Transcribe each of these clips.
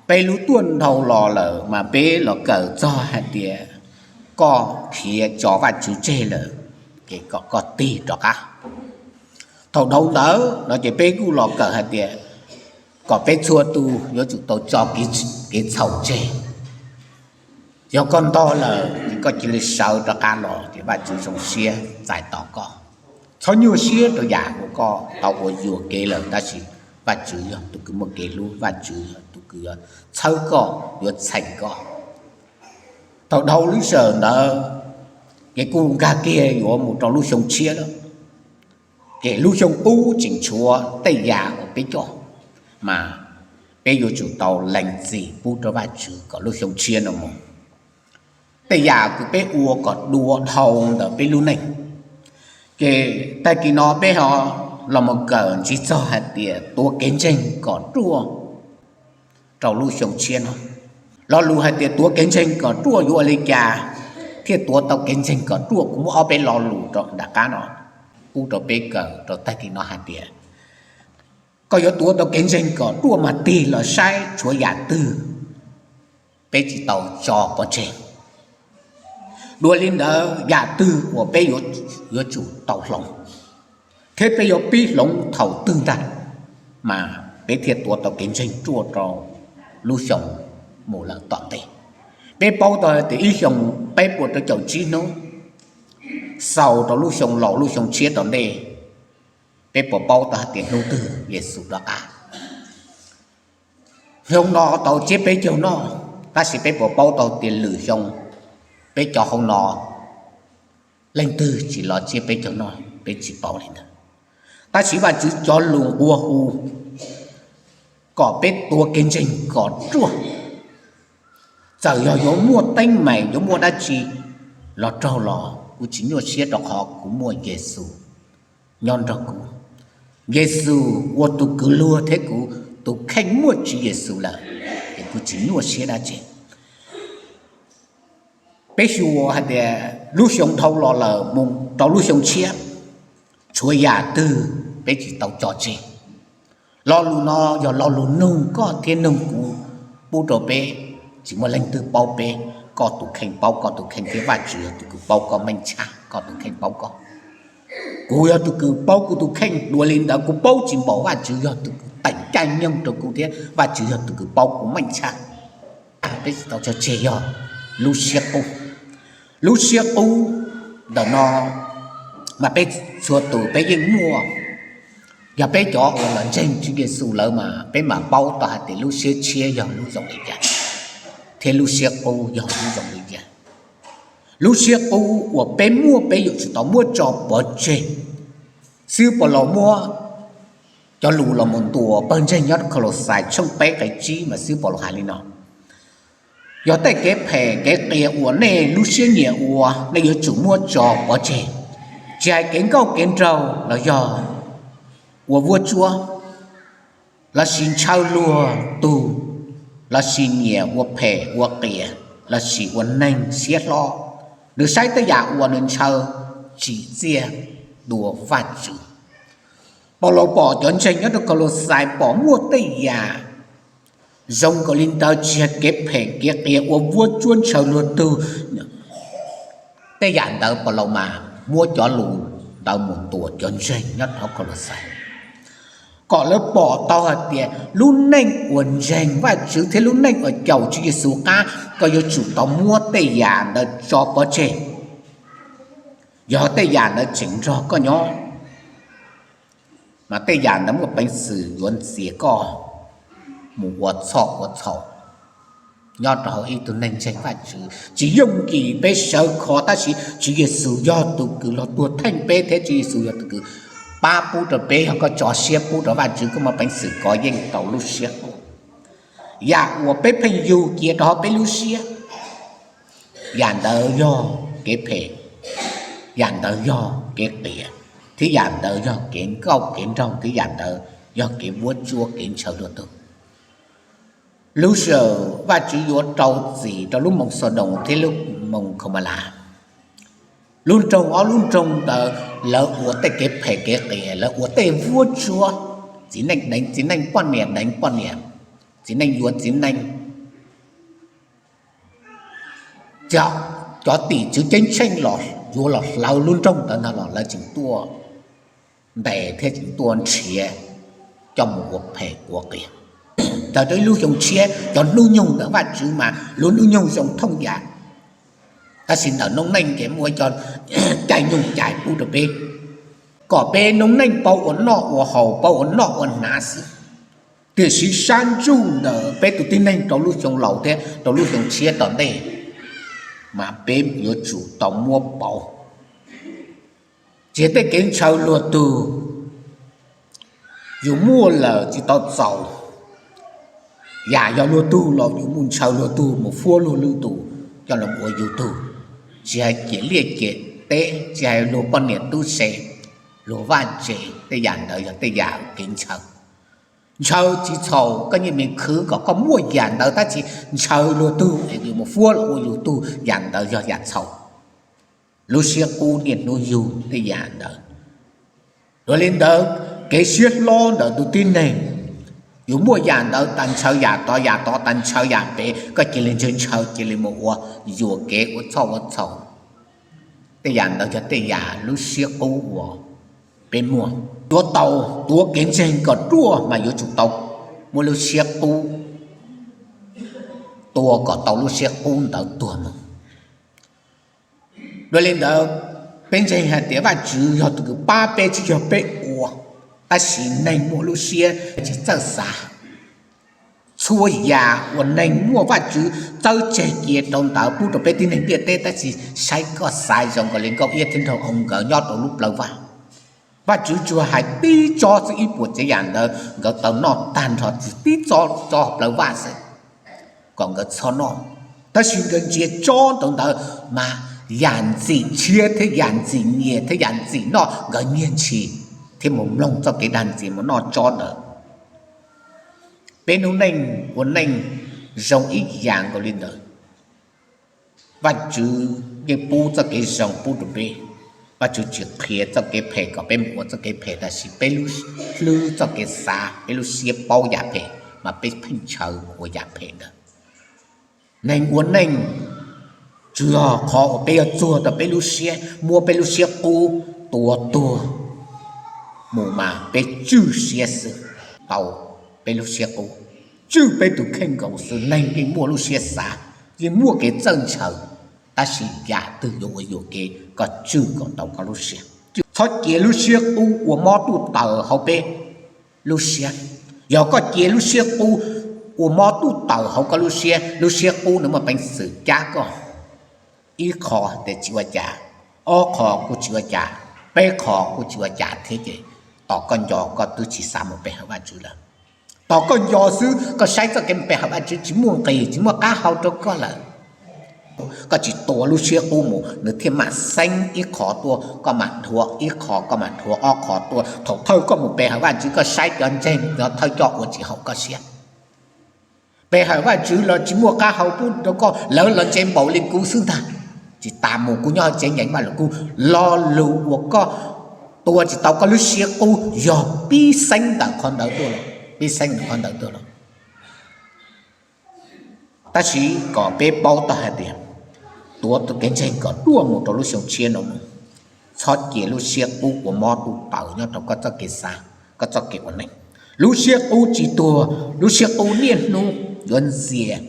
Peb lub tuaj dhau los lawm mas peb los kawm txog hais tias koj khiav tso Vajtswv tseg lawm, ces kom koj tig rov qab. Thaum dhau ntawd no ces peb kuj los kawm hais tias kom peb txhua tus yuav tsum tau tso kev txhaum tseg. Yog koj ntog lawm ces koj cia li sawv rov qab los ces Vajtswv zoo siab txais tos koj. Txhob nyuaj siab rau yam uas koj tau ua yuam kev lawm, tab sis Vajtswv yog tus kws muaj kev hlub, Vajtswv yog tus kws yuav txhawb koj, yuav txheem koj. Thaum dhau lub sij hawm ntawd ces kuj nkag kiag yuav mus rau lub xyoo tshiab lawm. Ces lub xyoo qub tseem tshuav tej yam uas peb coj, mas peb yuav tsum tau lees txim pub rau Vajtswv kom lub xyoo tshiab no mus. Tej yam kws peb ua kom dua dhau ntawm peb lub neej. Ces tag kis no peb ho los mus kawm ntsib txog hais tias tuav kev ntseeg kom ruaj rau lub xyoo tshiab no. Lo lus hais tias tuav kev ntseeg kom ruaj yuav ua li cas thiaj tuav tau kev ntseeg kom ruaj? Kuv muab ob peb lo lus rau nram qab no pub rau peb kawm rau tag kis no hais tias koj yuav tuav tau kev ntseeg kom ruaj mas tig los saib tshuav yam twg peb tsis tau tso pov tseg. Dua li ntawd yam twg uas peb yuav tsum tau hloov, thiab peb yuav pib hloov thaum twg ntag mas peb thiaj tuav tau kev ntseeg ruaj rau lub xyoo mus lawm tom ntej? Peb paub tau tias ib xyoo peb puas rau caum tsib hnub, xaus rau lub xyoo laus lub xyoo tshiab tom ntej, peb puas paub tau hais tias hnub twg Yexus rov qab? Xyoo no tau tsiab peb caug noj, tab sis peb puas paub tau tias lwm xyoo peb cov hauv no leej twg tsis los tsiab peb caug noj, peb tsis paub li ntawd. Tab sis Vajtswv cov lus nqua hu kom peb tuav kev ntseeg kom ruaj. Txawm yog yuav muaj teeb meem, yuav muaj dab tsi los raug los kuv tsis nyuaj siab rau qhov kuv muaj Yexus nyob nrog kuv. Yexus ua tus kws luag thiab kuv tus kheej muaj Tswv Yexus lawm, ces kuv tsis nyuaj siab dab tsi. Peb xyuas hais tias lub xyoo dhau los lawm mus rau lub xyoo tshiab, tshuav yam twg peb tsis tau tso tseg? Lo lus no yog lo lus nug koj thiab nug kuv, pub rau peb. Tsis muaj leej twg paub peb, koj tus kheej paub koj tus kheej thiab Vajtswv yog tus kws paub koj meej tshaj koj tus kheej paub koj. Kuv yog tus kws paub kuv tus kheej, dua li ntawd kuv paub tsis npaum Vajtswv yog tus kws teem caij nyoog rau kuv thiab Vajtswv yog tus kws paub kuv meej tshaj. Peb tsis tau tso tseg yog lub siab qub. Lub siab qub ntawm no mas peb txhua tus peb yeej muaj. Yog peb cov uas los ntseeg Tswv Yexus lawm mas peb mam paub tau hais tias lub siab tshiab yog lub zoo li cas, thiab lub siab qub yog lub zoo li cas. Lub siab qub uas peb muaj peb yuav tsum tau muab tso pov tseg. Xib hwb Paulus muab cov lus los mus ntuas pawg ntseeg nyob rau Kaulauxais tshooj peb nqe tsib mas xib hwb Paulus hais li no: Yog tej kev phem kev qias uas nej lub siab nyiam ua, nej yuav tsum muab tso pov tseg, tsis hais kev nkauj kev nraug los yog ua vuab tsuab, lossis ntshaw luag tug, lossis nyiam ua phem ua qias, lossis ua neeg siab hlob. Nws saib tej yam uas nws ntshaw, tsim txiaj dua Vajtswv. Paulus pom cov ntseeg nyob rau Kaulauxais pom muaj tej yam zoo nkaus li ntawd, tsis hais kev phem kev qias ua vuab tsuab ntshaw luag tug, tej yam ntawd Paulus mas muab cov lus ntawd mus ntuas cov ntseeg nyob rau Kaulauxais, kom lawv pom tau hais tias lub neej uas ntseeg Vajtswv thiab lub neej uas caum Tswv Yexus qab, koj yuav tsum tau muab tej yam ntawd tso pov tseg. Yog tej yam ntawd tseem nrog koj nyob, mas tej yam ntawd muaj peev xwm yuav ntxias koj mus ua txhoj ua txhaum nyob rau hauv ib tug neeg ntseeg Vajtswv. Tsis yooj yim peb sawv kho, tab sis Tswv Yexus yog tus kws los tuag theej peb thiab Tswv Yexus yog tus kws pab pub rau peb. Yog koj tso siab pub rau Vajtswv, koj muaj peev xwm kov yeej tau lub siab qub. Yam uas peb pheej yug cia rau hauv peb lub siab, yam ntawd yog kev phem, yam ntawd yog kev qias, thiab yam ntawd yog kev nkauj kev nraug, thiab yam ntawd yog kev vuab tsuab kev ntshaw luag tug. Lub sij hawm Vajtswv yuav rau txim rau lub moos Xaudoos thiab lub moos Khaumalas, lub nroog, ob lub nroog ntawd lawv ua tej kev phem kev qias, lawv ua tej vuab tsuab, txiv neej deev txiv neej, poj niam deev poj niam, txiv neej yuav txiv neej, Cov, cov tim tswv ceeb tsheej los yuav los hlawv lub nroog ntawd no los lawv tseem tuaj ntes thiab tseem tuaj nrhiav coj mus ua phem ua qias. Txog rau ib lub xyoo tshiab cov hnub nyoog ntawm Vajtswv mas lub hnub nyoog zoo thooj yam, tab sis ntawm noob neej ces muaj cov caij nyoog cais pub rau peb, kom peb noob neej pauv ua noj ua haus, pauv ua noj ua hnav xwb. Tiam sis sab ntsuj ntawm peb tus tib neeg rau lub xyoo laus thiab rau lub xyoo tshiab tom ntej mas peb yuav tsum tau muab pauv. Tsis yog tej kev ntshaw luag tug yus muaj lawm tsis tau txaus, yam yog luag tug los yus mus ntshaw luag tug mus fuab luag lwm tus coj los ua yus tug, tsis hais ciam liaj ciam teb, tsis hais luag poj niam tub se, luag vaj tse, tej yam ntawd yog tej yam kev ntshaw. Ntshaw tsis txhaum, koj yeej meem khwv kom koj muaj yam ntawd tab sis ntshaw luag tug es yus mus fuab los ua yus tug, yam ntawd yog yam txhaum. Lub siab qub niaj hnub yug tej yam ntawd. Yog li ntawd, kev siab hlob ntawm tus tib neeg, yus muaj yam ntawd tas ntshaw yam tod, yam tod tas ntshaw yam pem, koj cia li ntshaw ntshaw cia li mus ua yuam kev ua txhoj ua txhaum. Tej yam ntawd yog tej yam lub siab qub uas peb muaj. Yuav tau tuav kev ntseeg kom ruaj mas yuav tsum tau muaj lub siab qub, tua kom tau lub siab qub ntawd tuag mus. Dua li ntawd, peb ntseeg hais tias Vajtswv yog tus kws pab peb tsis yog peb ua, tab sis neeg muaj lub siab tsis txawj xav. Txhua yam uas neeg muaj Vajtswv txawb tseg cia rau ntawd pub rau peb tib neeg ntiaj teb, tab sis saib koj xav zoo nkaus li Nkauj Iab thiab Nraug Oo nkawd nyob rau lub plawv vaj. Vajtswv tsuas hais tib tsob xwb, ib puas tsav yam ntawd nkawd tau noj tag nrho tib tsob, tsob plawv vaj xwb kom nkawd txhob noj. Tab sis nkawd ntsia tsob ntawd ntawd mas yam ntxim ntshiab thiab yam ntxim nyiam thiab yam ntxim noj nkawd nyiag ntshis thiab mus mloog txoj kev dag ntxias mus noj tsob ntawd. Peb lub neej ua neej zoo ib yam nkaus li ntawd. Vajtswv yeej pub txoj kev zoo pub rau peb. Vajtswv tsis qhia txoj kev phem kom peb mus ua txoj kev phem, tab sis peb lub hlwb txoj kev xav, peb lub siab paub yam phem mas peb pheej ntshaw ua yam phem ntawd. Neeg ua neej tsuas yog qhov uas peb yuav txuag tau peb lub siab, muab peb lub siab qub tua tuag mus mas peb tswj siab xwb tau peb lub siab qub, tswj peb tus kheej nkaus xwb. Neeg yeej muaj lub siab xav, yeej muaj kev txawj ntshaw, tab sis yam twg yuav ua yuam kev koj tswj kom tau koj lub siab. Txhob cia lub siab qub ua mob tuj taws hauv peb lub siab. Yog koj cia lub siab qub ua mob tuj taws hauv koj lub siab, lub siab qub nws muaj peev xwm cab koj. Ib qho tias tsis ua cas, ob qho kuj tsis ua cas, peb qho kuj tsis ua cas thiab ces tos koj nco koj twb tsis xav mus pe hawm Vajtswv lawm. Tos koj nco xwb, koj saib txoj kev mus pe hawm Vajtswv tsis muaj nqis tsis muaj qab hau rau koj lawm. Koj tsis tua lub siab qub mus nws thiaj mam xeeb ib qho tuaj, koj mam dhuav ib qho, koj mam dhuav ob qho tuaj. Thaum thawj koj mus pe hawm Vajtswv koj saib cov ntseeg cov thawj coj ua tsis haum koj siab. Pe hawm Vajtswv los tsis muaj qab hau pub rau koj, lawv los ntse npaum li kuv xwb ntag. Tsis tas mus kuv nyob hauv tsev nyeem Vajluskub, lo lus uas koj tua tsis tau koj lub siab qub yog pib xeeb ntawm qhov ntawd tuaj los, pib xeeb ntawm qhov ntawd tuaj los. Tab sis kom peb paub tau hais tias tuav tus kev ntseeg kom ruaj mus rau lub xyoo tshiab no mus, txhob cia lub siab qub ua mob tuj taws nyob rau koj txoj kev xav, koj txoj kev ua neej. Lub siab qub tsis tuag, lub siab qub niaj hnub yuav ntxias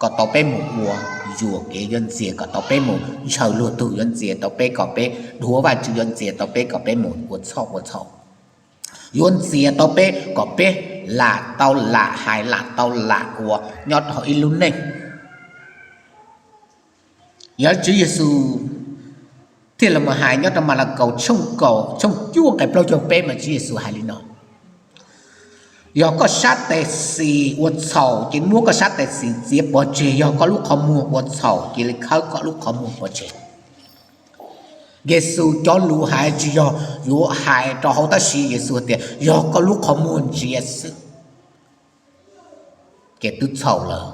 kom tau peb mus ua yuam kev, yuav ntxias kom tau peb mus ntshaw luag tug, yuav ntxias tau peb kom peb dhuav Vajtswv, yuav ntxias tau peb kom peb mus ua txhoj ua txhaum, yuav ntxias tau peb kom peb lam tau lam hais lam tau lam ua nyob rau hauv ib lub neej. Yog Tswv Yexus thiaj los mus hais nyob rau Malakaus tshooj kaum, tshooj cuaj nqe plaub caug peb mas Tswv Yexus hais li no: Yog koj sab tes xis ua txhaum ces muab koj sab tes xis txiav pov tseg, yog koj lub qhov muag ua txhaum cia li khawb koj lub qhov muag pov tseg. Yexus cov lus hais tsis yog yuav hais rau hauv, tab sis Yexus tias yog koj lub qhov muag ntsia xwb ces twb txhaum lawm.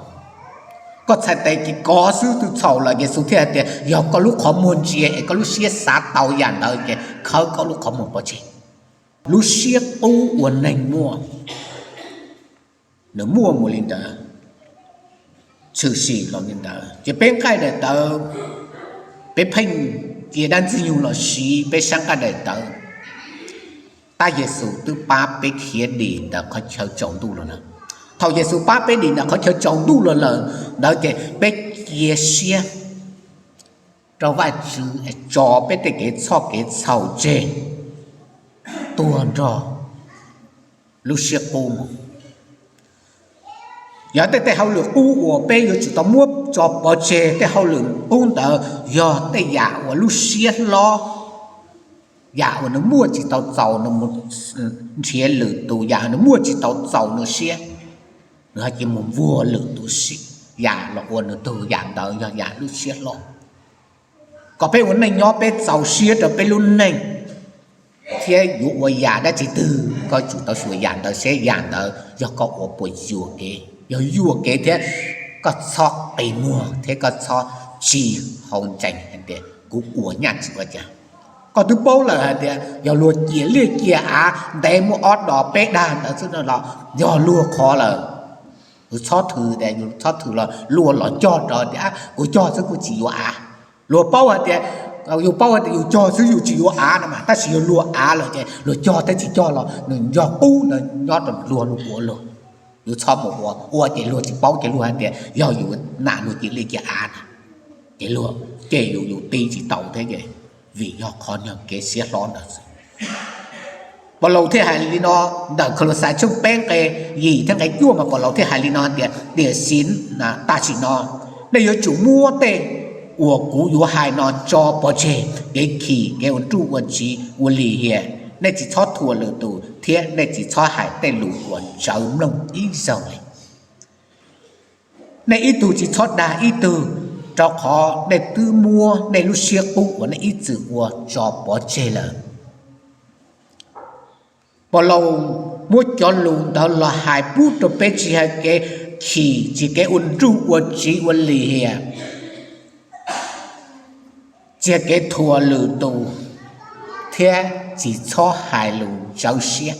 Koj txhais tes ces kov xwb twb txhaum lawm, Yexus thiaj hais tias yog koj lub qhov muag ntsia es koj lub siab xav tau yam ntawd ces khawb koj lub qhov muag pov tseg. Lub siab qub uas neeg muaj, nws muaj mus li ntawd. tshwm sim los li ntawd. Ces peb nqaij daim tawv, peb pheej cia dab Ntxwg Nyoog los siv peb sab nqaij daim tawv, tab Yexus twb pab peb khiav dim ntawm qhov chaw tsaus ntuj los lawm. Thaum Yexus pab peb dim ntawm qhov chaw tsaus ntuj los lawm ntawd ces peb cia siab rau Vajtswv tso peb tej kev txhoj kev txhaum tseg, tuag nrog lub siab qub mus. Yog tej tej hauj lwm qub uas peb yuav tsum tau muab tso pov tseg, tej hauj lwm qub ntawd yog tej yam uas lub siab hlob, yam uas nws muaj tsis tau txaus nws mus nrhiav lwm tus, yam nws muaj tsis tau txaus nws siab, nws ho cia mus npuag lwm tus yam los ua nws tug, yam ntawd yog yam lub siab hlob. Kom peb ua neej nyob peb txaus siab rau peb lub neej, thiab yuav ua yam dab tsi twg koj tsum tau xyuas yam ntawd seb yam ntawd yog koj ua puas yuam kev. Yog yuam kev thiab koj txhob qi muag thiab koj txhob tsis hau ntsees hais tias kuv ua nyaj tsis ua cas. Koj twb paub lawm hais tias yog luag ciam liaj ciam av ntev muaj ob dos peb dag ntawd xwb no los yog luag qhov lawm. Yus txhob thwm tias, yus txhob thwm los luag los cog rau tias kuv cog xwb kuv tsis yuav av. Luag paub hais tias, yus paub hais tias yus cog xwb yus tsis yuav av no mas, tab sis yog luag av lawm ces luag cog thiab tsis cog los nws yog qub ntawd nyob rau luag lub ua luag. Yus txhob mus ua, ua ces luag tsis paub ces luag hais tias yog yus nam luag ciam liaj ciam av na, ces luag cem yus, yus ti tsis tau thiab ces vim yog qhov nyog kev siab hlob ntawd xwb. Paulus thiaj hais li no ntawm Kaulauxais tshooj peb nqe yim thiab nqe cuaj mas Paulus thiaj hais li no tias, tiam sis tam sim no nej yuav tsum muab tej uas kuv yuav hais no tso pov tseg: kev chim, kev ua nruj ua tsiv, ua lim hiam. Nej tsis txhob thuam lwm tus thiab nej tsis txhob hais tej lus uas ntsawv mloog ib zaug li. Nej ib tug tsis txhob dag ib tug, rau qhov nej twb muab nej lub siab qub uas nej ib txwm ua tso pov tseg lawm. Paulus muab cov lus ntawd los hais pub rau peb tsis hais kev chim, tsis kev ua nruj ua tsiv ua lim hiam, tsis hais kev thuam lwm tus, thiab tsis txhob hais lus ntsawv siab.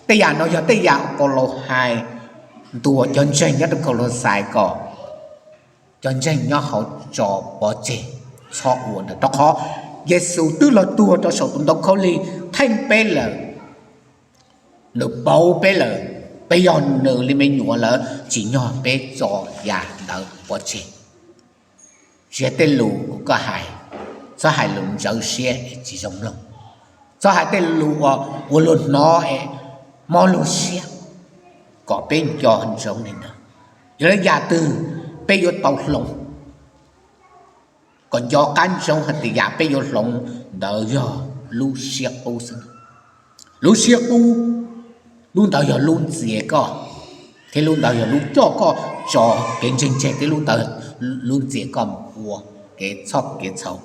Tej yam no yog tej yam Paulus hais ntuas cov ntseeg nyob rau Kaulauxais kom cov ntseeg nyob hauv tso pov tseg txhob ua ntawd, rau qhov Yexus twb los tuag rau saum tus ntoo khaub lig theej peb lawm. Nws pauv peb lawm, peb yog nws li me nyuam lawm, tsim nyog peb tso yam ntawd pov tseg. Tsis hais tej lus uas koj hais, txhob hais lus ntsawv siab es tsis zoo mloog, txhob hais tej lus uas ua luag hnov es mob luag siab, kom peb nco ntsoov li ntawd. Yog li yam twg peb yuav tau hloov, kom nco qab ntsoov hais tias yam peb yuav hloov ntawd yog lub siab qub xwb. Lub siab qub, lub ntawd yog lub ntxias koj, thiab lub ntawd yog lub coj koj tso kev ntseeg tseg, thiab lub ntawd lub ntxias koj mus ua kev txhob kev txhaum.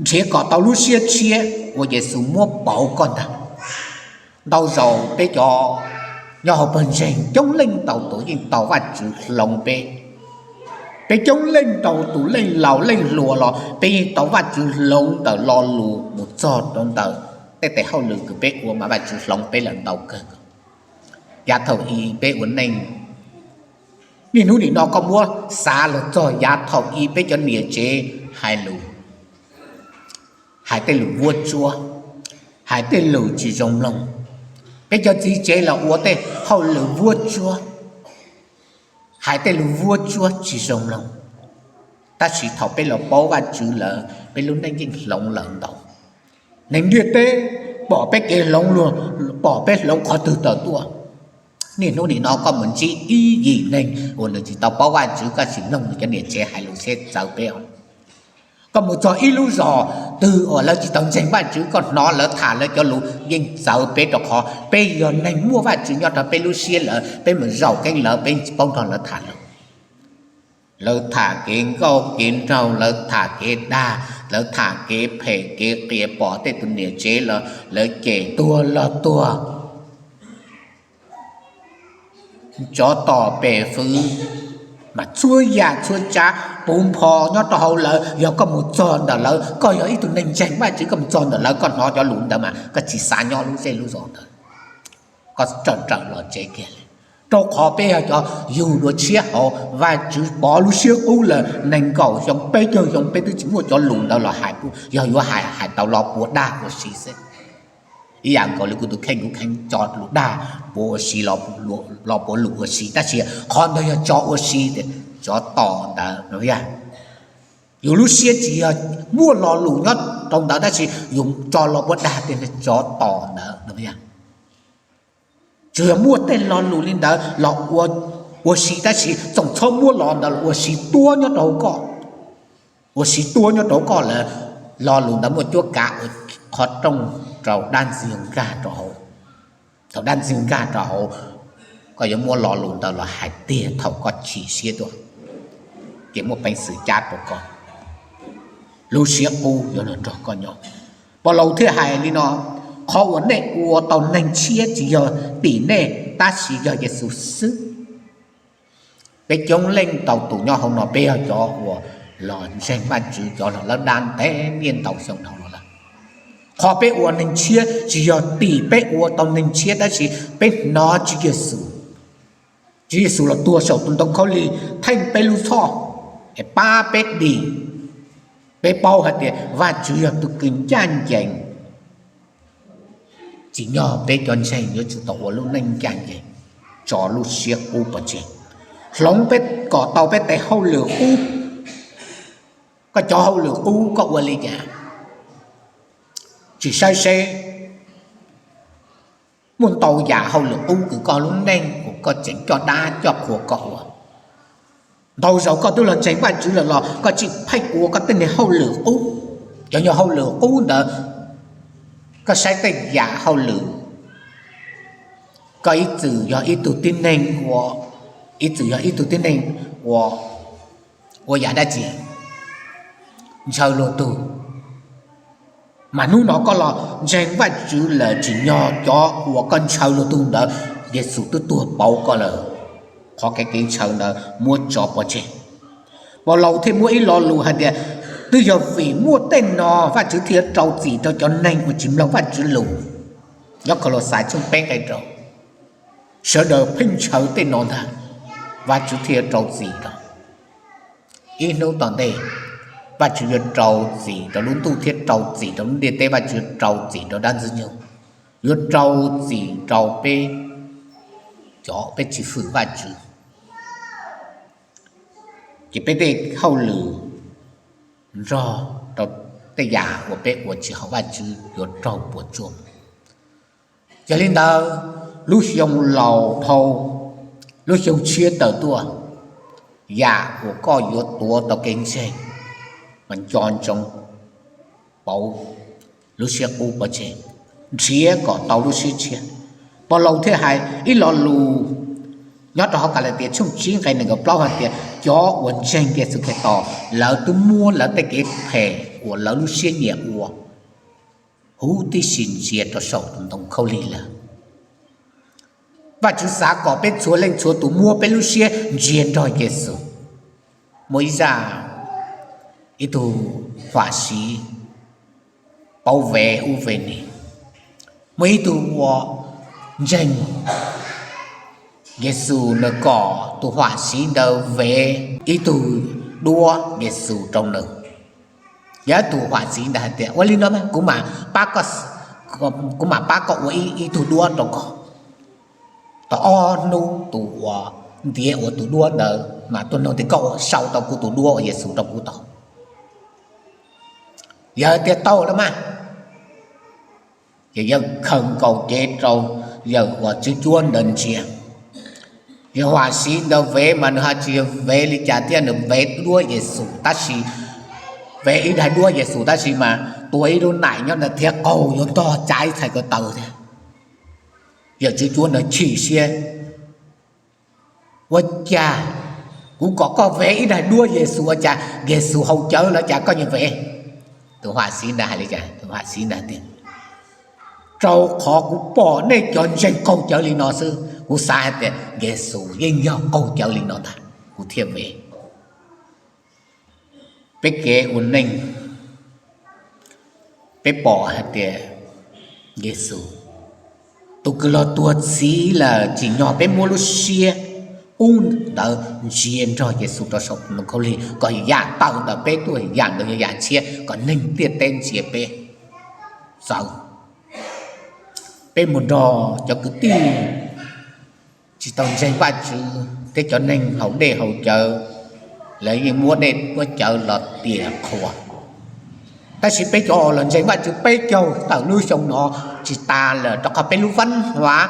Nrhiav kom tau lub siab tshiab uas Yexus muab pauv koj ntag. Ntau zaus peb cov nyob hauv pawg ntseeg coob leej ntau tus yeej tau Vajtswv hloov peb. Peb coob leej ntau tus leej laus leej hluas los peb yeej tau Vajtswv hloov ntawm lo lus mus txog rau ntawm tej tes hauj lwm kws peb ua mas Vajtswv hloov peb lawm ntau kawg. Yav thaum i peb ua neej, niaj hnub nim no koj muab xav los txog yav thaum i peb cov niam tsev hais lus, hais tej lus vuab tsuab, hais tej lus tsis zoo mloog. Peb cov txiv tsev los ua tej hauj lwm vuab tsuab, hais tej lus vuab tsuab tsis zoo mloog. Tab sis thaum peb los paub Vajtswv lawm peb lub neej yeej hloov lawm ntau. Neeg ntiaj teb pom peb kev hloov luag, pom peb hloov qhov twg tawm tuaj. Niaj hnub nim no koj mus ntsib ib yim neeg uas nws tsis tau paub Vajtswv, koj sim mloog nws cov niam tsev hais lus seb txawv peb os. Koj mus txog ib lub zos twg uas lawv tsis tau ntseeg Vajtswv, koj hnov lawv tham lawv cov lus yeej txawv peb, rau qhov peb yog neeg muaj Vajtswv nyob rau peb lub siab lawm, peb mus zaum keeb lawv peb tsis paub nrog lawv tham lus. Lawv tham kev nkauj kev nraug, lawv tham kev dag, lawv tham kev phem kev qias, pom tej tus niam tsev los lawv cem tuag los tuag, tsov tom pem fwv, mas txhua yam txhua tsav puv npho nyob rau hauv lawv. Yog koj mus txog ntawm lawv, koj yog ib tug neeg ntseeg Vajtswv koj mus txog ntawm lawv koj hnov cov lus ntawd mas koj tsis xav nyob lub zej lub zos ntawd, koj rawm rawm los tsev kiag li. Rau qhov peb yog cov yug dua tshiab hauv, Vajtswv pov lub siab qub lawm nees nkaum xyoo, peb caug xyoo peb twb tsis muaj cov lus ntawd los hais, yog yuav hais hais tau lo puas dag ua si xwb. Ib yam nkaus li kuv tus kheej, kuv kheev tso lus dag puas ua si, lo puas lus ua si, tab sis qhov ntawd yog tso ua si tias tso tos ntawd no. Yus lub siab tsis yog muaj lo lus nyob rau ntawd, tab sis yus tso lo puas dag tias tso tos ntawd no. Tsuas yog muaj tej lo lus li ntawd los ua si, tab sis txhob muab lo ntawd los ua si tuab nyob rau koj, ua si tuab nyob rau koj lawm, lo lus ntawd muaj cuab kav ua qhov rooj rau dab ntxwg nkag rau hauv. Thaum dab ntxwg nkag rau hauv, koj yuav muab lo lus ntawd los hais tiag thaum koj chim siab tuaj, ces muaj peev xwm cab rau koj, lub siab qub yuav los nrog koj nyob. Paulus thiaj hais li no: Qhov uas nej ua tau neeg tshiab tsis yog tim nej, tab sis yog Yexus xwb. Peb coob leej ntau tus nyob hauv no, peb yog cov uas los ntseeg Vajtswv, cov los lawb dab ntev niaj ntau xyoo dhau los lawm. Qhov peb ua neeg tshiab tsis yog tim peb ua tau neeg tshiab, tab sis peb hnov Tswv Yexus, Tswv Yexus los tuag saum tus ntoo khaub lig theej peb lub txhoj, es pab peb dim. Peb paub hais tias Vajtswv yog tus kws ncaj ncees. Tsim nyog peb cov ntseeg yuav tsum tau ua lub neej ncaj ncees, tso lub siab qub pov tseg, hloov peb kom tau peb tes hauj lwm qub. Koj cov hauj lwm qub koj ua li cas? Tsis saib seb, muaj ntau yam hauj lwm qub kws koj lub neej uas koj tseem coj dab coj qhua koj ua. Ntau zaus koj twb los ntseeg Vajtswv lawm los koj tsis pheej ua koj tej niag hauj lwm qub. Cov nyuag hauj lwm qub ntawd, koj saib tej yam hauj lwm, koj ib txwm yog ib tug tib neeg ua, ib txwm yog ib tug tib neeg ua, ua yam dab tsi? Ntshaw luag tug. Mas hnub no koj los ntseeg Vajtswv lawm, tsim nyog cov uas koj ntshaw luag tug ntawd, Yexus twb tuag pauv koj lawm. Qhov kev kev ntshaw ntawd muab tso pov tseg. Paulus thiaj muaj ib lo lus hais tias, twb yog vim muaj tej no Vajtswv thiaj rau txim rau cov neeg uas tsis mloog Vajtswv lus. Nyob Kaulauxais tshooj peb nqe rau, sawv daws pheej ntshaw tej no ntag, Vajtswv thiaj rau txim rau. Ib hnub tom ntej, Vajtswv yuav rau txim rau lub ntuj thiab rau txim rau lub ntiaj teb, Vajtswv yuav rau txim rau dab ntxwg nyoog, yuav rau txim rau peb cov peb tsis hwm Vajtswv. Ces peb tej hauj lwm nrog rau tej yam uas peb ua tsis haum Vajtswv yuav raug puas tsuaj. Yog li ntawd, lub xyoo laus dhau, lub xyoo tshiab tawm tuaj, yam uas koj yuav tuav tau kev ntseeg mas nco ntsoov pauv lub siab qub pov tseg, nrhiav kom tau lub siab tshiab. Paulus thiaj hais ib lo lus nyob rau hauv Kalatias tshooj tsib nqe nees nkaum plaub hais tias cov uas ntseeg Yexus Khetos lawv twb muab lawv tej kev phem uas lawv lub siab nyiam ua huv tib si ntsia rau saum tus ntoo khaub lig lawm. Vajtswv xav kom peb txhua leej txhua tus muab peb lub siab ntsia nrog Yexus. Muaj ib zaj, ib tug huam siv paub vev ub vev ni, muaj ib tug uas ntseeg Yexus nws kom tus huam siv ntawd vev ib tug duab Yexus rau nws. Yog tus huam siv ntawd hais tias, ua li no mas kuv, kuv mam pab koj ua ib tug duab rau koj. Tau ob hnub tus uas ntiav ua tus duab ntawd mas tuaj nug tias, koj ua sau tau kuv tus duab uas Yexus rau kuv tau? Yawg tias tau los mas. Ces yawg khaws nkaus cev rau yawg uas tswv cuab ntawd ntsia. Yawg huam siv ntawd vev mas nws ho tsis yog vev li cas thiab, nws vev duab Yexus tab sis, vev ib daig duab Yexus tab sis mas tua ib lub naim nyob ntawd thiab qaug yuav ntog caiv txhais ko taw thiab. Yawg tswv cuab ntawd chim siab, ua cas kuv kom koj vev ib daig duab Yexus ua cas Yexus haus cawv los cas koj nyiam vev? Tus huam siv ntawd hais li cas? Tus huam siv ntawd tias, rau qhov kuv pom nej cov ntseeg qaug cawv li no xwb, kuv xav hais tias Yexus yeej yog qaug cawv li no ntag, kuv thiaj vev. Peb kev ua neej, peb pom hais tias Yexus Tus kws los tuag txhiv lawm tsim nyog peb muab lub siab qub ntawd ntsia nrog Yexus rau saum ntoo khaub lig, kom yam tawm ntawm peb tuaj yam ntawd yog yam ntshiab, kom neeg ntiaj teb ntsia peb txawv. Peb mus nrog cov kwv tij tsis tau ntseeg Vajtswv thiab cov neeg haus dej haus cawv, lawv yeej muab dej muab cawv los tiam qhuas. Tab sis peb cov los ntseeg Vajtswv peb caug tawm lub xyoo no tsis tas lawm, rau qhov peb lub vab huav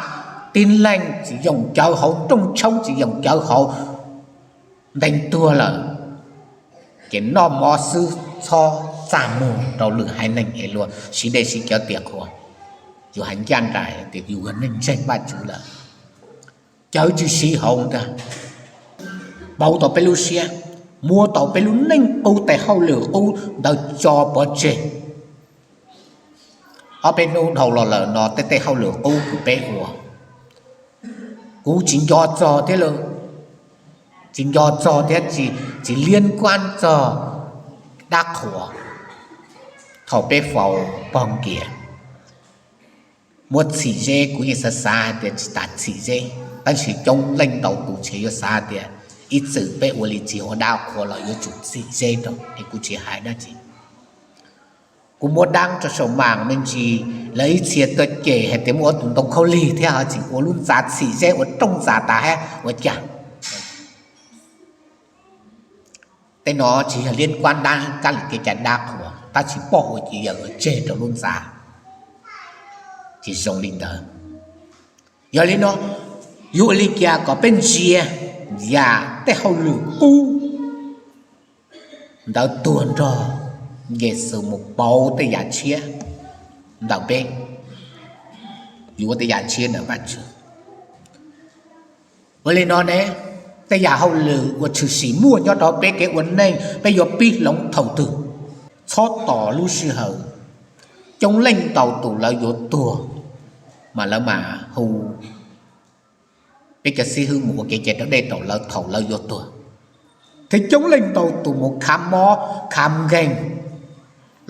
tib leeg tsis yoom cawv hauv rooj tshoob, tsis yoom cawv hauv ntees tuag lawm, ces noj mov xwb txhob txaj muag rau lwm haiv neeg es luag siv dej siv cawv tiam qhuas. Yus hais ncaj nraim tias yus yog neeg ntseeg Vajtswv lawm, cawv tsis siv hauv ntag, pauv tau peb lub siab, muab tau peb lub neej qub tej hauj lwm qub ntawd tso pov tseg. Ob peb hnub dhau los lawm no tej tej hauj lwm qub kws peb ua, kuv tsis nco txog thiab, tsis nco txog thiab tsis liab kuab txog dab qhuas thaum peb faus pog nkias. Muab txhim zeb kuv yeej xav xav hais tias tsis tas txhim zeb, tab sis coob leej ntau tus ntshe yuav xav tias ib txwm peb ua li txiv ua dab qhuas los yuav tsum txhim zeb rau es kuv tsis hais dab tsi. Kuv muab dab rau saum mam me ntsis, lawv ib txhia tuaj cem hais tias muaj ua tus ntoo khaub lig thiab ho tseem ua lub ntxa txhim zeb ua rooj ntxa tas hab ua cas. Tej no tsis yog liab kuab dab kab li kev cai dab qhuas tab sis poj ua ces yog tseg rau lub ntxa. Ces zoo li ntawd, yog li no yuav ua li cas kom peb ntsia yam tej hauj lwm qub ntawd tuag nrog Yexus mus pauv tej yam tshiab ntawm peb, yuav ua tej yam tshiab ntawm Vajtswv. Ua li no ne, tej yam hauj lwm uas tshwm sim muaj nyob rau peb kev ua neej peb yuav pib hloov thaum twg? Txhob tos lub sij hawm. Coob leej ntau tus lawv yuav tuag mas lawv mam hu peb cov xib hwb mus ua kev cai raus dej rau lawv thaum lawv yuav tuag. Thiab coob leej ntau tus mus khav mob khav nkeeg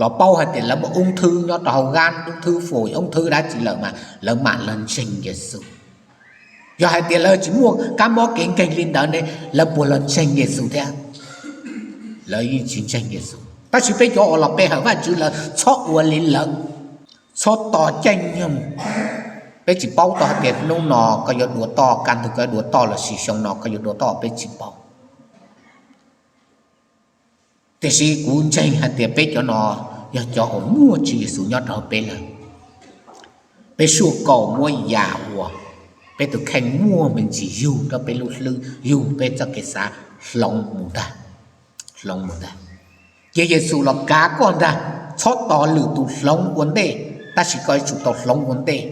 los paub hais tias lawv muaj oob thwb nyob rau hauv hab, oob thwb fum, oob thwb dab tsi lawm mas lawv mam los ntseeg Yexus. Yog hais tias lawv tsis muaj kab mob kev nkeeg li ntawd ne, lawv puas los ntseeg Yexus thiab? Lawv yeej tsis ntseeg Yexus. Tab sis peb cov uas los pe hawm Vajtswv lawm txhob ua li lawv, txhob tos caij nyoog. Peb tsis paub tau hais tias hnub no koj yuav dua toj, kaj ntug koj yuav dua toj lossis xyoo no koj yuav dua toj, peb tsis paub. Tiam sis kuv ntseeg hais tias peb cov no yog cov uas muaj Tswv Yexus nyob rau peb lawm. Peb suaj kaum muab yam uas peb tus kheej muaj me ntsis yug rau peb lub hlwb, yug peb txoj kev xav hloov mus ntag, hloov mus ntag. Cia Yexus los kav koj ntag, txhob tos lwm tus hloov ua ntej, tab sis koj yuav tsum tau hloov ua ntej.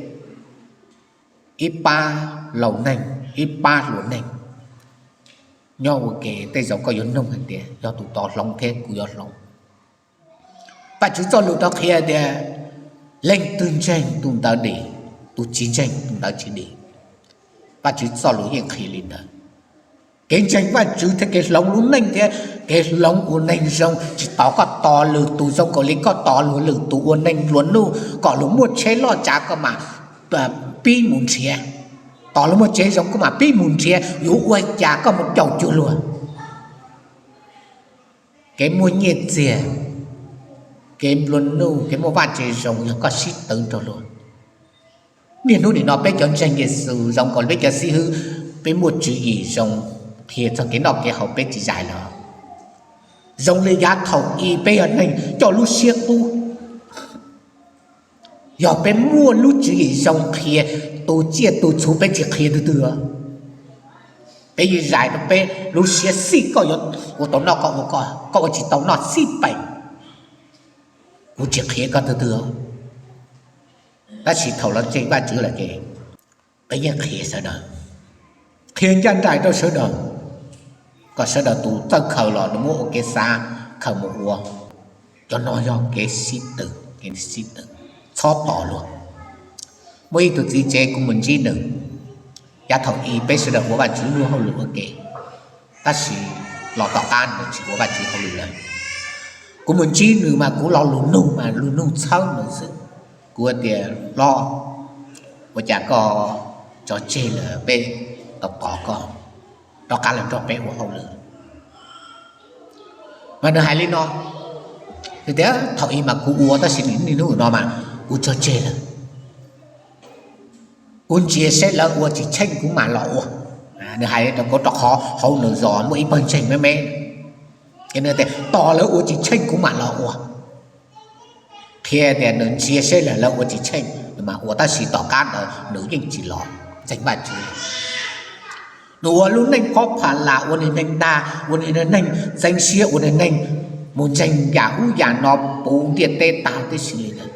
Ib pab laus neeg, ib pab hluas neeg nyob ua ke, tej zaum koj yuav nug hais tias yog tus tod hloov thiab kuv yuav hloov. Vajtswv txoj lus tau qhia tias leej twg ntseeg tus ntawd dim, tus tsis ntseeg tus ntawd tsis dim. Vajtswv txoj lus yeej qhia li ntawd. Kev ntseeg Vajtswv thiab kev hloov lub neej thiab kev hloov ua neeg zoo tsis tos koj tos lwm tus zoo nkaus li koj tos luag lwm tus ua neeg nplua nuj kom luag muaj tsheb loj tsav koj mam pib mus nrhiav, tos luag muaj tsev zoo koj mam pib mus nrhiav, yuav ua cas koj mus caum cuag luag? Kev muaj nyiaj txiag, kev nplua nuj, kev muaj vaj tse zoo yog koj sib twv nrog luag. Niaj hnub nim no peb cov ntseeg Yexus zoo nkaus li peb cov xib hwb, peb muaj tswv yim zoo qhia txog kev noj kev haus peb tsis zais los. Zoo li yav thaum i peb yog neeg coj lub siab qub, yog peb muaj lub tswv yim zoo qhia tus tsiaj tus txhu peb tsis qhia twg twg, peb yeej zais rau peb lub siab xij, koj yuav ua tau noj koj ua, koj ua tsis tau noj xij peem, kuv tsis qhia koj twg twg. Tab sis thaum los ntseeg Vajtswv lawm ces peb yeej qhia sawv daws, qhia ncaj nraim rau sawv daws, kom sawv daws tus txawj khaws los nws muab ua kev xav khaws mus ua. Cov no yog kev sib tw, kev sib tw, txhob tos luag. Muaj ib tug txiv tsev kuv mus ntsib nws, yav thaum i peb sawv daws ua Vajtswv lub hauj lwm ua ke, tab sis los tom qab nws tsis ua Vajtswv hauj lwm lawm. Kuv mus ntsib nws mas kuv lo lus nug mas lus nug txhawb nws xwb. Kuv tias, hlob, Ua cas koj tso tseg lawm peb tau tos koj rov qab los nrog peb ua hauj lwm? Mas nws hais li no, nws tias thaum ub mas kuv ua tab sis niaj hnub no mas kuv tso tseg lawm. Kuv ntsia seb lawv ua tsis tsheej kuv mam los ua. Nws hais rau kuv rau qhov hauv nws zos muaj ib pawg ntseeg me me, ces nws tias tos lawv ua tsis tsheej kuv mam los ua. Qhia tias nws ntsia seb lawv ua tsis tsheej nws mam ua, tab sis tom qab ntawd nws yeej tsis los ntseeg Vajtswv. Nws ua lub neej phob pha las, ua niag neeg dag, ua niag neeg txeeb siab, ua niag neeg mus ntseeg yam ub yam no puv ntiaj teb tag tib si li ntawd.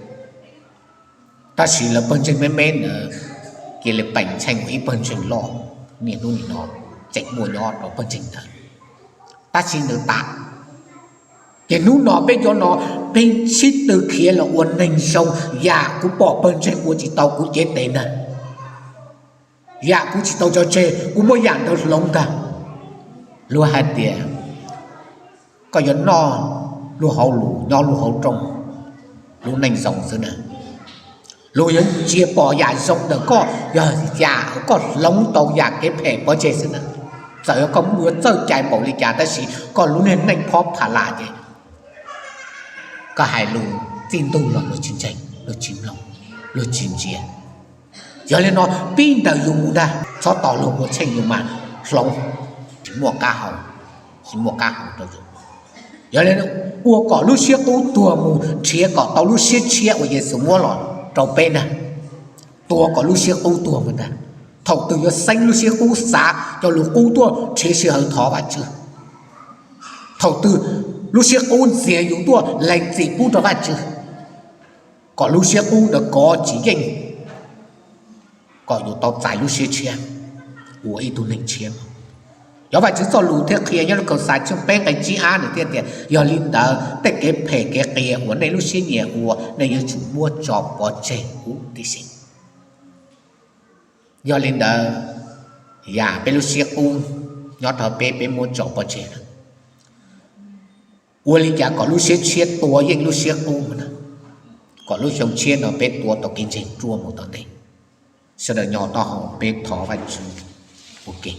Tab sis lawv pawg ntseeg me me ntawd cia li peem ntseeg ua ib pawg ntseeg loj niaj hnub nim no tseem muaj nyob rau pawg ntseeg ntawd. Tab sis nws tas. Ces hnub no peb cov no, peb sib tw khiav los ua neeg zoo. Yam kuv pom pawg ntseeg ua tsis tau kuv cev tes ntag, yam kuv tsis tau tso tseg, kuv muab yam ntawd hloov ntag. Luag hais tias koj yuav noj luag hauv lus nyob luag hauv rooj, lub neej zoo xwb na. Luag yuav ntsia pom yam zoo ntawm koj yog yam koj hloov tau yam kev phem pov tseg xwb na. Txawm yog koj yuav txawj cai npaum li cas tab sis koj lub niag neej phob pha las ces koj hais lus txij ntug los luag tsis ntseeg, luag tsis mloog, luag tsis ntsia. Yog li no pib ntawm yus mus ntag, txhob tos luag ua tsheej yus mas hloov, tsis muaj qab hau, tsis muaj qab hau rau yus. Yog li ua kom lub siab qub tuag mus nrhiav kom tau lub siab tshiab uas Yexus muab los rau peb ntag. Tua kom lub siab qub tuag mus ntag. Thaum twg yuav xeeb lub siab qub xav cov lus qub tuaj nrhiav sij hawm thov Vajtswv. Thaum twg lub siab qub ntxias yus tuaj lees txim pub rau Vajtswv, kom lub siab qub ntawd kov tsis yeej, kom yus tau txais lub siab tshiab ua ib tug neeg tshiab. Cov Vajtswv txoj lus thiaj qhia nyob lub Kaum Xav tshooj peb nqe tsib ab nws thiaj tias, yog li ntawd tej kev phem kev qias uas nej lub siab nyiam ua nej yuav tsum muab tso pov tseg huv tib si. Yog li ntawd, yam peb lub siab qub nyob rau peb, peb muab tso pov tseg na. Ua li cas kom lub siab tshiab tua yeej lub siab qub na, kom lub xyoo tshiab no peb tua tau kev ntseeg ruaj mus tom ntej. Sawv daws nyob taub hau peb thov Vajtswv ua ke.